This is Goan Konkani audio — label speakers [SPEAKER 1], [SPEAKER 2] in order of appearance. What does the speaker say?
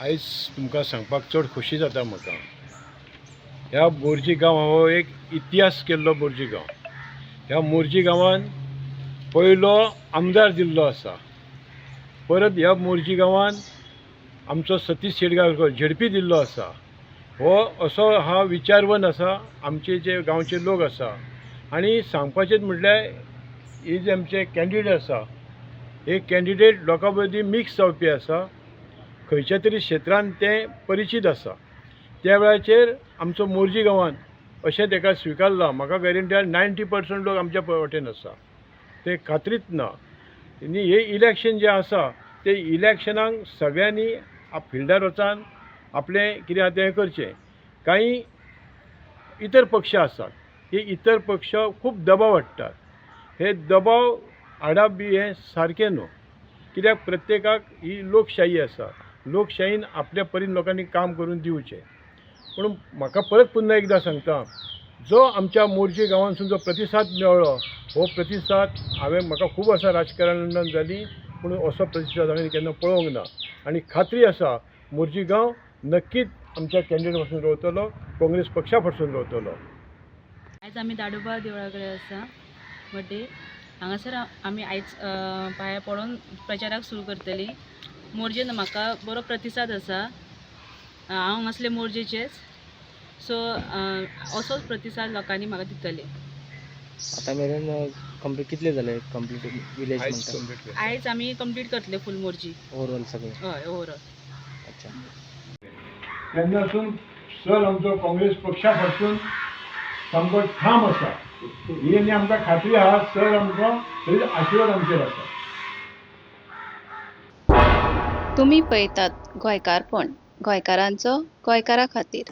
[SPEAKER 1] आयज तुमकां सांगपाक चड खोशी जाता म्हाका. ह्या मोरजी गांव हो एक इतिहास केल्लो मोरजी गांव. ह्या मोरजी गांवान पयलो आमदार दिल्लो आसा. परत ह्या मोरजी गांवान आमचो सतीश शेटगांवकर झेडपी दिल्लो आसा. हो असो हा विचारवंत आसा, आमचे जे गांवचे लोक आसा. आनी सांगपाचें म्हटल्यार हे जे आमचे कॅन्डिडेट आसा, हे कॅन्डिडेट लोकां मदीं मिक्स जावपी आसा. खंयच्या तरी क्षेत्रान ते परिचीत आसा. त्या वेळाचेर आमचो मोरजी गांवान अशें ताका स्विकारला. म्हाका गॅरंटी 90% लोक आमच्या वटेन आसा, ते खात्रीच ना. आनी हे इलेक्शन जें आसा ते इलेक्शनाक सगळ्यांनी फिल्डार वचान आपलें कितें आहा तें करचें. कांय इतर पक्ष आसात, हे इतर पक्ष खूब दबाव हाडटात. हे दबाव हाडप बी हें सारकें न्हू, कित्याक प्रत्येकाक ही लोकशाही आसा. लोकशाहीन आपल्या परीन लोकांनी काम करून दिवचें. पूण म्हाका परत पुन्हा एकदां सांगता, जो आमच्या मोरजी गांवांतसून जो प्रतिसाद मेळ्ळो हो प्रतिसाद हांवें म्हाका खूब वर्सां राजकारणान जालीं, पूण असो प्रतिसाद हांवें केन्ना पळोवंक ना. आनी खात्री आसा मोरजी गांव नक्कीच आमच्या कॅन्डिडेट पासून रावतलो, काँग्रेस पक्षा पासून रावतलो.
[SPEAKER 2] आयज आमी दाडोबा देवळा कडेन आसा बड्डे. हांगासर आमी आयज पांया पडोन प्रचाराक सुरू करतली. मोरजेन म्हाका बरो प्रतिसाद आसा. हांव हांगासले मोरजेचेच, सो असोच प्रतिसाद लोकांनी म्हाका दितले.
[SPEAKER 3] आतां मेरेन कंप्लीट कितले जाले कंप्लीट विलेज
[SPEAKER 1] आयज
[SPEAKER 3] म्हणटा?
[SPEAKER 1] कंप्लीट करतले.
[SPEAKER 2] आयज आमी कंप्लीट करतले फूल मोरजी.
[SPEAKER 3] ओवरऑल सगळे?
[SPEAKER 2] हय, ओवरऑल.
[SPEAKER 3] अच्छा.
[SPEAKER 1] तेन्नासून सर आमचो काँग्रेस पक्षा पासून सामको ठाम आसा. ही आनी आमकां खात्री आहा, सर आमकां थंय आशिर्वाद आमचेर आसा.
[SPEAKER 4] तुमी पळयतात गोंयकारपण, गोंयकारांचो गोंयकारा खातीर.